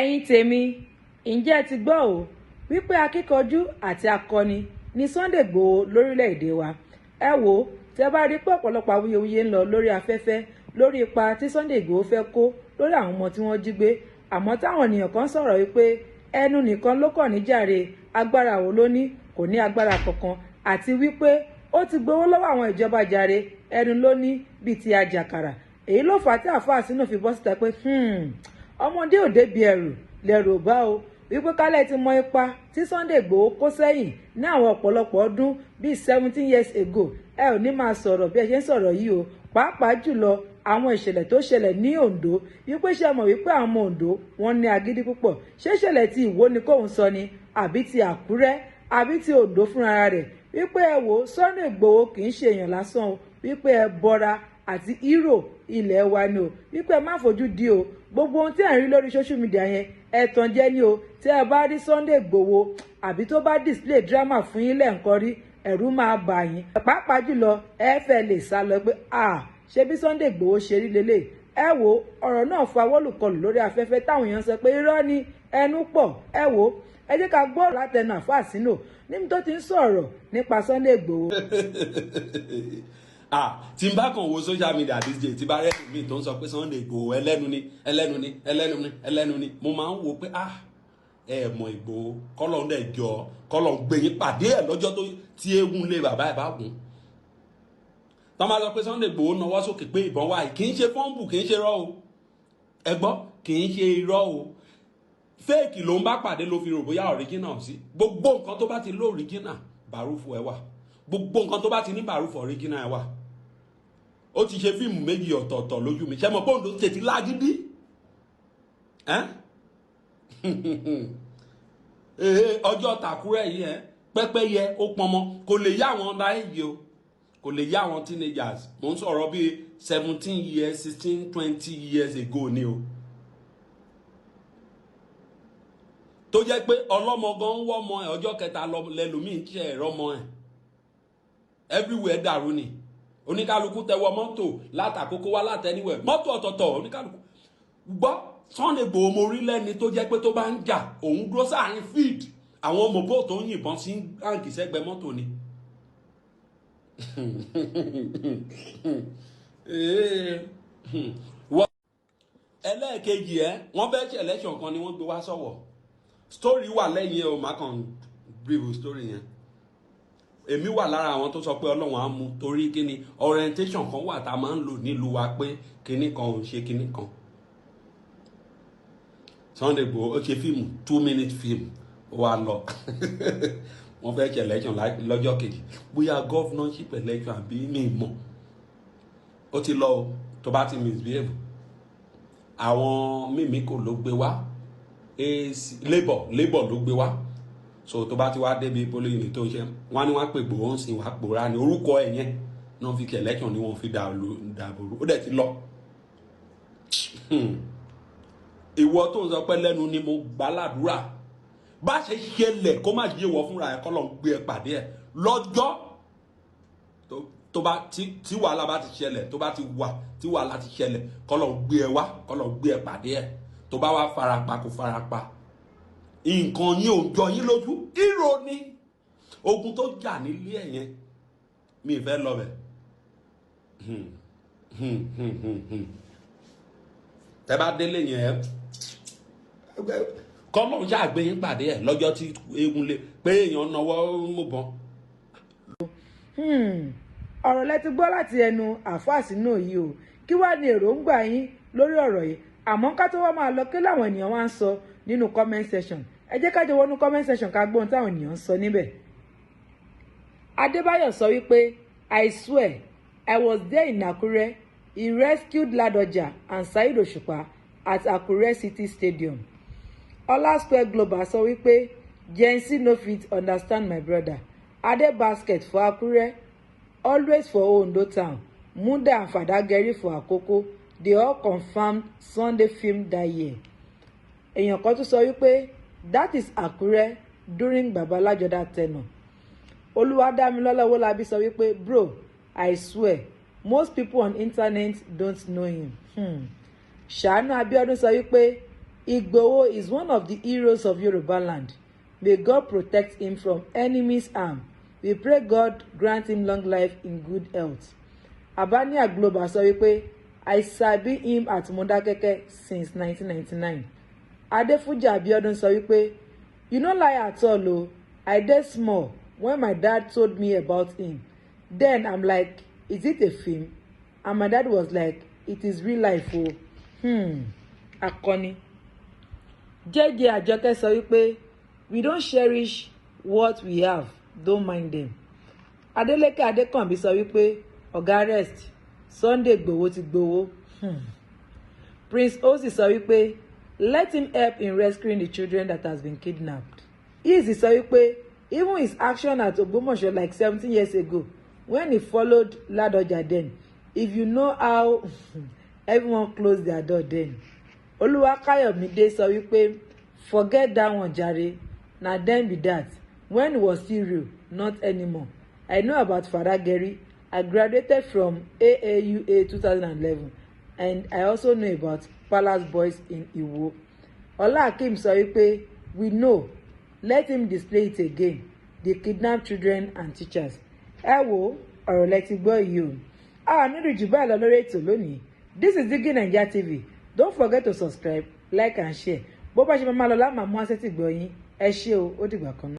Ẹ̀yin tèmi, ǹjẹ́ ẹ ti gbọ́ o wípé akíkanjú àti akọni ní Sunday Igboho lórílẹ̀‐èdè wa? Ẹ wò ó, tẹ́ bá rí i pé ọ̀pọ̀lọpọ̀ awuyewuye ń lọ lórí afẹ́fẹ́ lórí ipa tí Sunday Igboho fẹ́ kó lórí àwọn ọmọ tí wọ́n jí gbé, àmọ́ táwọn ènìyàn kan sọ̀rọ̀ wípé ẹnu nìkan ló kàn níjàre, agbára wo ló ní? Kò ní agbára kankan, àti wípé ó ti gbowó lọ́wọ́ àwọn ìjọba jàre, ẹnu ló ní bíi ti àjàkàrà. Èyí ló fà á tí àáfàá sínú fi bọ́ síta pé ọmọdé ò débi ẹrù lẹ́rù bá o, wípé kálẹ̀ ti mọ ipa tí Sunday Igboho kó sẹ́yìn ní àwọn ọ̀pọ̀lọpọ̀ ọdún bíi 17 years ago, ẹ ò ní máa sọ̀rọ̀ bí ẹ ṣe ń sọ̀rọ̀ yìí o. Pàápàá jùlọ àwọn ìṣẹ̀lẹ̀ tó ṣẹlẹ̀ ní Ondo, wípé ṣe mọ̀ wípé àwọn ọmọ Ondo, wọ́n ní agídí púpọ̀. Ṣé ìṣẹ̀lẹ̀ ti Ìwó ni kóun sọ ni, àbí ti Àkúrẹ́, àbí ti Ondo fúnra rẹ̀? Wípé ẹ wò, Sunday Igboho kì í ṣe èèyàn lásán o, wípé ẹ bọra àti hero ilẹ̀ wa ni o, wípé ẹ má fojú di o. Gbogbo ohun tí ẹ̀ ń rí lórí social media yẹn, ẹ̀tàn jẹ́ ni o. Tí ẹ bá rí Sunday Igboho àbí tó bá display drama fún yín lẹ́ǹkan rí, ẹ̀rù máa bà yín, pàápàá jùlọ ẹ fẹ́ lè sá lọ pé, "Ah, ṣé bí Sunday Igboho ṣe rí lélẹ̀?" Ẹ wo, ọ̀rọ̀ náà fa wọ́lùkọlù lórí afẹ́fẹ́, táwọn èèyàn sọ pé irọ́ ni, ẹnu pọ̀. Ẹ wo, ẹ jẹ́ ká gbọ́ látẹnu àfáà sínú níbi tó ti ń sọ̀rọ̀ nípa Sunday Igboho. Ah, tí n bá kàn wo social media this day, tí bá rẹ́ mi tó ń sọ pé Sunday Igboho ẹlẹ́nu ni, ẹlẹ́nu ni, ẹlẹ́nu ni, ẹlẹ́nu ni, mo máa ń wo pé, ah, ẹ mọ Ìgbòho. Kọ́lọ̀ ń dẹ̀ jọ, kọ́lọ̀ ń gbé yín pàdé ẹ̀ lọ́jọ́ tó tí eégún lé bàbá ẹ̀ bá gùn. Tọ́ máa sọ pé Sunday Igboho nawọ́ sókè pé ìbọn wà, kì í ṣe fọ́ǹbù, kì í ṣe irọ́ o. Ẹ gbọ́, kì í ṣe irọ́ o. Fake ló ń bá pàdé, ló fi rò bóyá original sí. Gbogbo nǹkan tó bá ti ló original, bàrúfù ẹ wà. Gbogbo nǹkan tó bá ti ní bàrúfù, original ẹ wà. Ó ti ṣe fíìmù méjì ọ̀tọ̀ọ̀tọ̀ lójú mi. Ṣé mo pé Ondo State lágídí? Ẹ́ ọjọ́ tàkúrẹ́ yìí, ẹ́ pẹ́pẹ́yẹ ó pọnmọ, kò lè yá àwọn ọ̀nà ẹ̀yẹ o, kò lè yá àwọn teenagers. Mò ń sọ̀rọ̀ bíi 17 years, 16, 20 years ago ni o, tó jẹ́ pé ọlọ́mọ gan ń wọ́ ọmọ ẹ̀, ọjọ́ kẹta lẹ́lòmíì ń ṣe ẹ̀rọ ọmọ ẹ̀. Everywhere dàrú ni. Oníkálukú tẹwọ mọ́tò látàkókó wá látẹniwẹ̀, mọ́tò ọ̀tọ̀ọ̀tọ̀ oníkálukú gbọ́. Sunday Igboho, mo rí lẹ́ni tó jẹ́ pé tó bá ń jà, òun dúró sáàrin field, àwọn ọmọ bó tó ń yìnbọn sí báǹkì sẹ́gbẹ́ mọ́tò ni. Ẹlẹ́ẹ̀kejì ẹ, wọ́n fẹ́ ṣe election kan ni wọ́n gbé wá sọ̀wọ̀. Story wà lẹ́yìn ẹ̀ o, má kàn brief story yẹn. Èmi wà lára àwọn tó sọ pé Ọlọ́run á mú, torí kíni, orientation kan wà tá a máa ń lò nílùú wa pé kíní kan ò ń ṣe kíní kan. Sunday Igboho, ó ṣe fíìmù, 2 minute film, ó wá lọ, wọ́n fẹ́ ṣe election lọ́jọ́ kejì, bóyá governorship election àbí mi mọ̀. Ó ti lọ o. Tó bá ti misbehave, àwọn mímíkò ló gbé wá, AC, labour ló gbé wá. So tó bá ti wá débi polling unit tó ń ṣe, wọ́n á ní wọ́n á pè Ìgbòho ń sìn wá pòórá ní orúkọ ẹ̀ yẹn náà fi election ni wọ́n fi dàbò. Ó dẹ̀ ti lọ. Ìwọ tó ń sọ pé lẹ́nu ni, mo gbà ládùúrà, bá ṣe ṣẹlẹ̀ kó má yé wọ fúnra ẹ̀, kọ́ lọ́n gbé ẹ pàdé ẹ̀ lọ́jọ́ tó bá tí wàhálà bá ti ṣẹlẹ̀, tó bá ti wà tí wàhálà ti ṣẹlẹ̀, kọ́ lọ́n gbé ẹ wá, kọ́ lọ́n gbé ẹ pàdé ẹ̀. Tó bá wá farapa, kó farapa. Nǹkan yín ò jọ yín lójú, hero ni. Ogun tó jà nílé ẹ̀ yẹn, mi ì fẹ́ lọ bẹ̀. Tẹ bá délé yẹn, kọ́lọ́n ṣàgbé yín pàdé ẹ̀ lọ́jọ́ tí eégún lé pé èèyàn náwó mú bọ́n. Ọ̀rọ̀ lẹ ti gbọ́ láti ẹnu àáfàá sínú yìí o. Kí wàá ní èròǹgbà yín lórí ọ̀rọ̀ yìí? Àmọ́ ká tó wá máa lọ, kí làwọn ènìyàn wá ń sọ nínú comment section? Ẹ jẹ́ ká jọ wọnú comment section, ká gbóhun táwọn ènìyàn ń sọ níbẹ̀. Adébáyọ̀ sọ wípé, "I swear I was there in Akure. He rescued Ladoja and Saheed Òṣùpá at Akure City Stadium." Ọlá Square Global sọ wípé, "Gen Z no fit understand my brother. Ade Basket for Akure, always for Ondo town, Muda and Fadageri for Akoko. They all confirmed Sunday film that year." Èèyàn kan tún sọ wípé, "That is Akure during Baba Lajoda tenure." Olúwadámilọ́lá Owólabí sọ wípé, "Bro, I swear most people on internet don't know him." Ṣàánú Abíọ́dún sọ wípé Igboho is one of the heroes of Yoruba land. May God protect him from enemy's harm. We pray God grant him long life in good health. Abania Global sọ wípé, I sabi him at Modakeke since 1999. Adefuja Abiodun sọ wípé, you no lie at all o. I dey small when my dad told me about him. Then I'm like, is it a film? And my dad was like, it is real life o. Akọni. JJ Àjọkẹ́ sọ wípé, we don't cherish what we have, don't mind them. Adeleke Adekanbi sọ wípé, ọ̀gá rest, Sunday Igboho ti gbowó. Prince Osi sọ wípé, let him help in rescuing the children that has been kidnapped. Easy sọ wípé, even his action at Ogbomoso like 17 years ago when he followed Ladoja then, if you know how everyone close their door then. Olúwakáyọ̀mídé sọ wípé, forget that one jare, na dem be that when e was still real, not anymore. I know about Fadageri. I graduated from AAUA 2011 and I also know about Palace Boys in Iwo. Ọlá Akeem sọ wípé, we know, let him display it again, the kidnapped children and teachers. Ẹ wo, ọ̀rọ̀ lẹ ti gbọ́ yìí o. A ò nílùú jù báyìí lọ lórí ètò lónìí. This is Digi Naija TV. Don't forget to subscribe, like and share. Bó bá ṣe máa lọ láàmú àmú àṣẹ tìgbọ́ yín. Ẹ ṣé o, ó dìgbà kan náà.